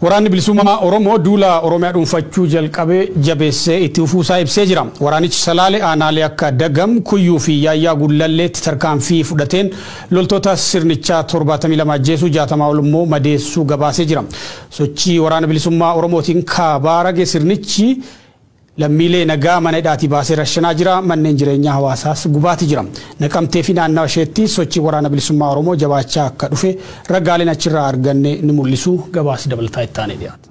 Waraanni bilisummaa Oromoo duula Oromiyaa dhuunfachuu jalqabee jabeessee itti fufuusaa ibsee jira. Waraanichi Salaalee aanaalee akka Dagam, Kuyyuu fi Yaayyaa Gullalleetti tarkaanfii fudhateen loltoota sirnichaa 72 ajjeesuu, 60 ol immoo madeessuu gabaasee jira. Sochii waraana bilisummaa Oromootiin kabaarage sirnichi lammiilee nagaa mana hidhaatii baasee rashanaa jira. Manneen jireenyaa hawaasaas gubaati jira. Naqamtee fi naannawa isheetti sochii waraana bilisummaa Oromoo jabaachaa akka dhufe ragaaleen achirraa arganne ni mul'isu. Gabaasi dabalataa itti aanee dhiyaata.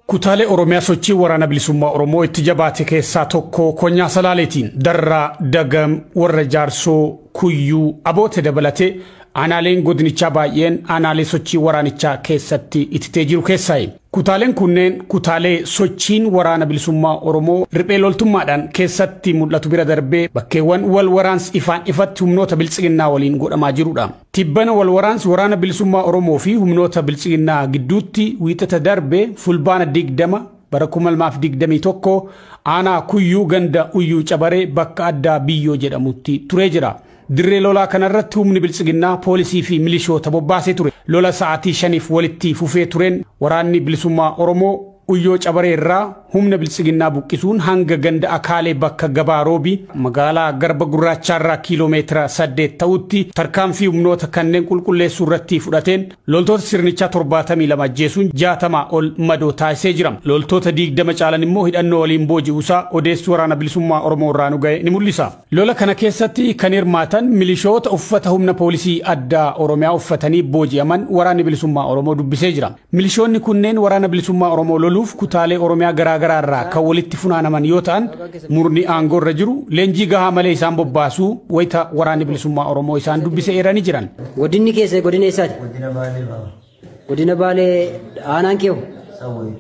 Kutaalee Oromiyaa sochii waraana bilisummaa Oromoo itti jabaate keessaa tokko Konyaa Salaaleetiin Darraa, Dagam, Warra Jaarsoo, Kuyyuu, Aboote dabalatee aanaaleen godinichaa baay'een aanaalee sochii waraanichaa keessatti ititee jiru keessaayi. Kutaaleen kunneen kutaalee sochiin waraana bilisummaa Oromoo riphee loltummaadhaan keessatti mul'atu bira darbee bakkeewwan wal waraansi ifaan ifatti humnoota biltsiginnaa waliin godhamaa jirudha. Tibbana wal waraansi waraana bilisummaa Oromoo fi humnoota biltsiginnaa gidduutti wiixata darbe fulbaana 20 bara 2021 aanaa Kuyyuu ganda Uyyuu Cabaree bakka addaa Biyyoo jedhamutti turee jira. Dirree lolaa kanarratti humni biltsiginnaa poolisii fi milishoota bobbaasee ture. Lola sa'aatii 5 walitti fufee tureen waraanni bilisummaa Oromoo Uyyoo Cabaree irraa humna biltsiginnaa buqqisuun hanga ganda Akaalee bakka gabaa Roobii magaalaa Garba Gurraachaarraa kiiloomeetira 8 ta'utti tarkaanfii humnoota kanneen qulqulleessuu irratti fudhateen loltoota sirnichaa 72 ajjeesuun 60 ol madoo taasisee jira. Loltoota 20 caalan immoo hidhannoo waliin booji'uusaa odeessuu waraana bilisummaa Oromoo irraa nu ga'e ni mul'isa. Lola kana keessatti kan hirmaatan milishoota uffata humna poolisii addaa Oromiyaa uffatanii booji'aman waraanni bilisummaa Oromoo dubbisee jira. Milishoonni kunneen waraana bilisummaa Oromoo loluuf kutaalee Oromiyaa garaagaraa irraa kan walitti funaanaman yoo ta'an murni aangoo irra jiru leenjii gahaa malee isaan bobbaasuu wayita waraanni bilisummaa Oromoo isaan dubbise eeranii jiran. Godinni keessa godina eessaati? Godina Baalee ba'a. Godina Baalee aanaan keewu? Sawwee.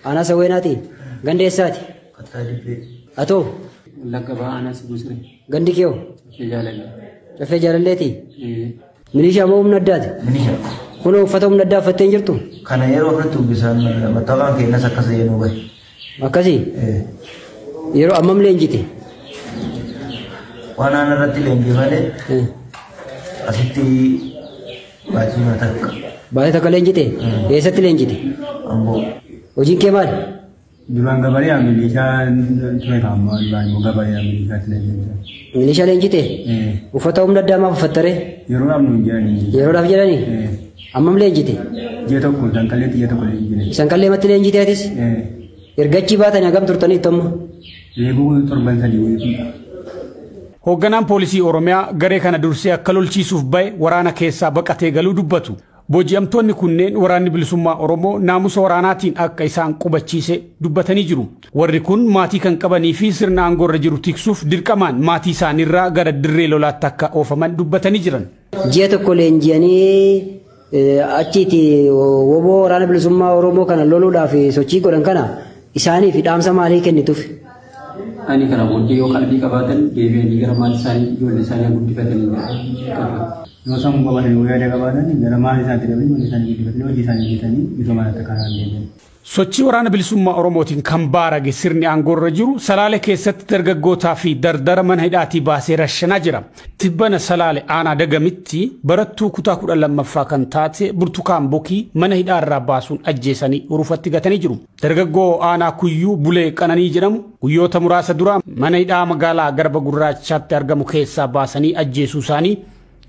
Aanaa Sawweenaati? Ganda eessaati? Kattaa Dibbee. Atoo? Wallagga ba'a aanaa Sibuu Siree. Gandi keewu? Caffee Jaalallee. Caffee Jaalalleeti? Milishaa moo humna addaati? Milishaa. Kunoo uffata humna addaa uffattee hin jirtu? Kana yeroo ofirratti uwwisaan mattaawaan keenyas akkas jedhu bahe. Akkasii? Yeroo ammam leenjite? Waan aanaa irratti leenjii malee asitti baatii takka. Baatii takka leenjite? Eessatti leenjite? Amboo. Hojiin kee maali? Duraan gabaree milishaa ture kaammaa duraan immoo gabaree milishaatti leenjite. Milishaa leenjite? Uffata humna addaa maaf uffattaree? Yeroodhaaf nuun jedhanii. Yeroodhaaf jedhanii? Ammam leenjite? Ji'a tokko sanqalleetti ji'a tokko leenjite. Sanqallee matti leenjite atis? Ergachi baatanii hagam turtaniitu amma? Eeguu torban 3 wayii. Hoogganaan poolisii Oromiyaa garee kana dursee akka lolchiisuuf bahe waraana keessaa baqatee galuu dubbatu. Booji'amtoonni kunneen waraanni bilisummaa Oromoo naamusa waraanaatiin akka isaan qubachiise dubbatanii jiru. Warri kun maatii kan qabanii fi sirna aangoo irra jiru tiksuuf dirqamaan maatii isaaniirraa gara dirree lolaatti akka oofaman dubbatanii jiran. Ji'a tokko leenji'anii achiiti woboo waraana bilisummaa Oromoo kana loluudhaaf sochii godhan kana isaaniif dhaamsa maalii kennituuf? Ani kana booddee yoo qalbii qabaatan deebi'anii gara maatii isaanii ijoollee isaanii guddifatanii jira. Yoo sammuu qabaatan yoo yaada qabaatan gara maatii isaanii deebi'anii ijoollee isaanii guddifatanii hojii isaanii hojjetanii misooma akka kanaan deebi'an. Sochii waraana bilisummaa Oromootiin kan baarage sirni aangoo irra jiru Salaale keessatti dargaggootaa fi dardara mana hidhaatii baasee rashanaa jira. Tibbana Salaale aanaa Dagamitti barattuu kutaa 12ffaa kan taate Burtukaan Bokii mana hidhaarraa baasuun ajjeesanii urufatti gatanii jiru. Dargaggoo aanaa Kuyyuu Bulee Qananii jedhamu guyyoota muraasa dura mana hidhaa magaalaa Garba Gurraachaatti argamu keessaa baasanii ajjeesuu isaanii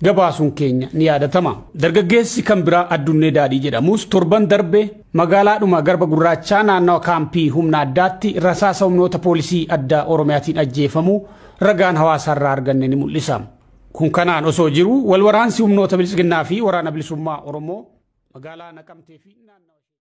gabaasuun keenya ni yaadatama. Dargaggeessi kan biraa Addunnee Daadhii jedhamus torban darbe magaalaadhuma Garba Gurraachaa naannawa kaampii humna addaatti rasaasa humnoota poolisii addaa Oromiyaatiin ajjeefamuu ragaan hawaasaarraa arganne ni mul'isa. Kun kanaan osoo jiru wal waraansi humnoota biltsiginnaa fi waraana bilisummaa Oromoo magaalaa Naqamtee fi naannawa